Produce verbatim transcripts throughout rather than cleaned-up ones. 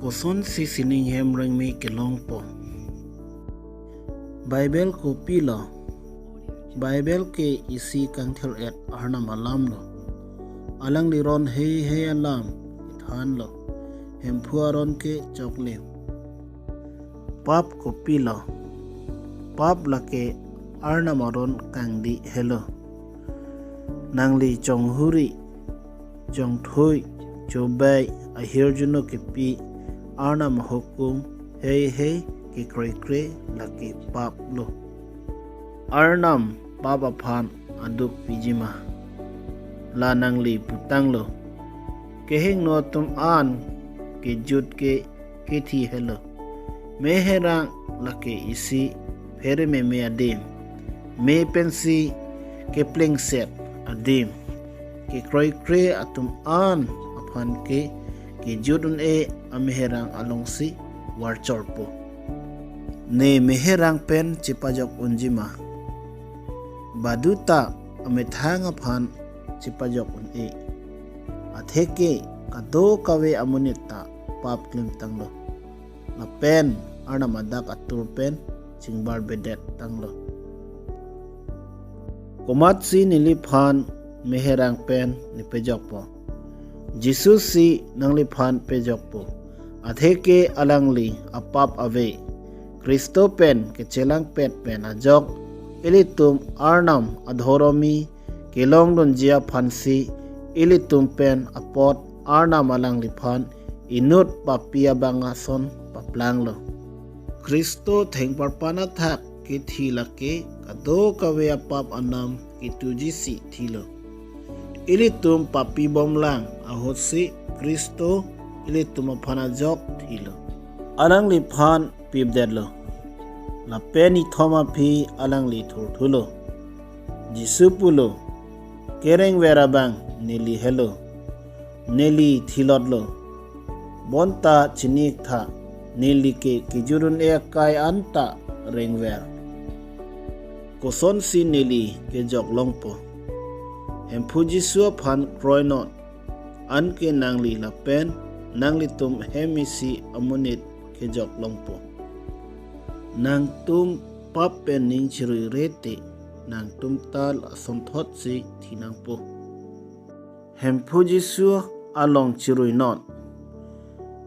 Kosonsi sining hem rengme kelongpo? Bible kopilo? Bible ke isi kangthir-et Arnam alamlo. Alangli ron heihei alam kethanlo. Hemphu aron ke choklim. Pap kopilo? Pap lake Arnam aron kangdi helo. Nangli chonghuri, chongthui, chobai, ahirjuno kepi Arnam ahukum heihei kekroikre lake paplo. Arnam pap aphan aduk pijima? La nangli putanglo. Kehingno atum an kejut ke kethi helo. Meherang lake isi pherememe adim. Me pensi keplengset adim. Kekroikre atum an aphan ke kejut un-e ameherang alongsi varchorpo. Ne meherang pen chepajok unjima? Baduta amethang aphan chepajok un-e. Atheke kadokave amonit ta pap klimtanglo. Lapen Arnam adak atur pen chingbarbedet tanglo. Komatsi neliphan meherang pen nepejokpo? Jisu si nangliphan pejokpo. Atheke alangli apap ave. Khristo pen kechelangpet pen ajok ilitum Arnam adhoromi kelongdunji aphansi ilitum pen apot Arnam alangliphan inut papi abang ason paplanglo. Khristo thengparpan athak kethi lake kadokave apap anam ketujisi thilo. Ilitum papi bomlang ahutsi Khristo ilitum aphan ajok thilo. Alangliphan pipdetlo. Lapen ithom aphi alangli thurthulo. Jisu pulo, kerengver abang neli helo. Neli thilotlo. Bonta chini-iktha, neli ke kejut un-e akai anta rengver. Kosonsi neli kejok longpo? Hemphu Jisu aphan kroinon. Anke nangli lapen nanglitum hem isi amonit kejok longpo. Nangtum pap pen ning chiruire te, nangtum ta lasonthotsi thinangpo. Hemphu Jisu along chiruinon.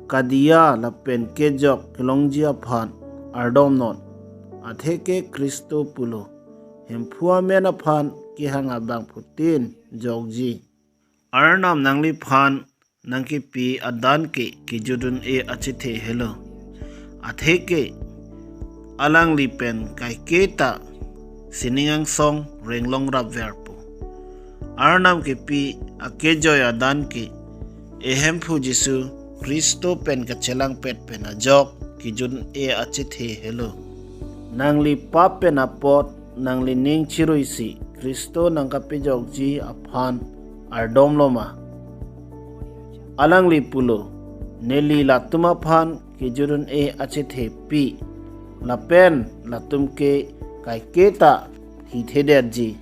Kadiya lapen kejok kelongji aphan ardomnon. Atheke Khristo pulo, Hemphu amen aphan kehang abangphutin jokji. Arnam nangliphan nangkepi adan ke kejut un-e achethe helo. Atheke alangli pen kaiketa sining angsong renglong rapverpo. Arnam kepi akejoi adan ke Ehemphu Jisu Khristo pen kachelangpet pen ajok kejut un-e achethe helo. Nangli pap pen apot nangli ning chiruisi Khristo nangkapejokji aphan ardomloma? Alangli pulo, neli latum aphan kejut un-e achethepi, lapen latum ke kaiketa thithedetji.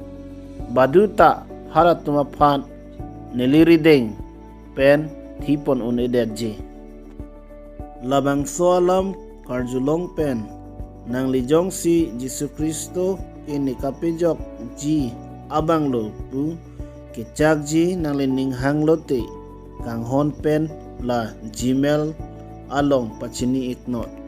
Baduta halatum aphan neli rideng pen thipon un-edetji. Labangso alam karjulong pen nangli jongsi Jisu Khristo ke ne kapejokji abanglo pu kechakji nanglining hanglote, kanghon pen la Gmail along pachini-iknon.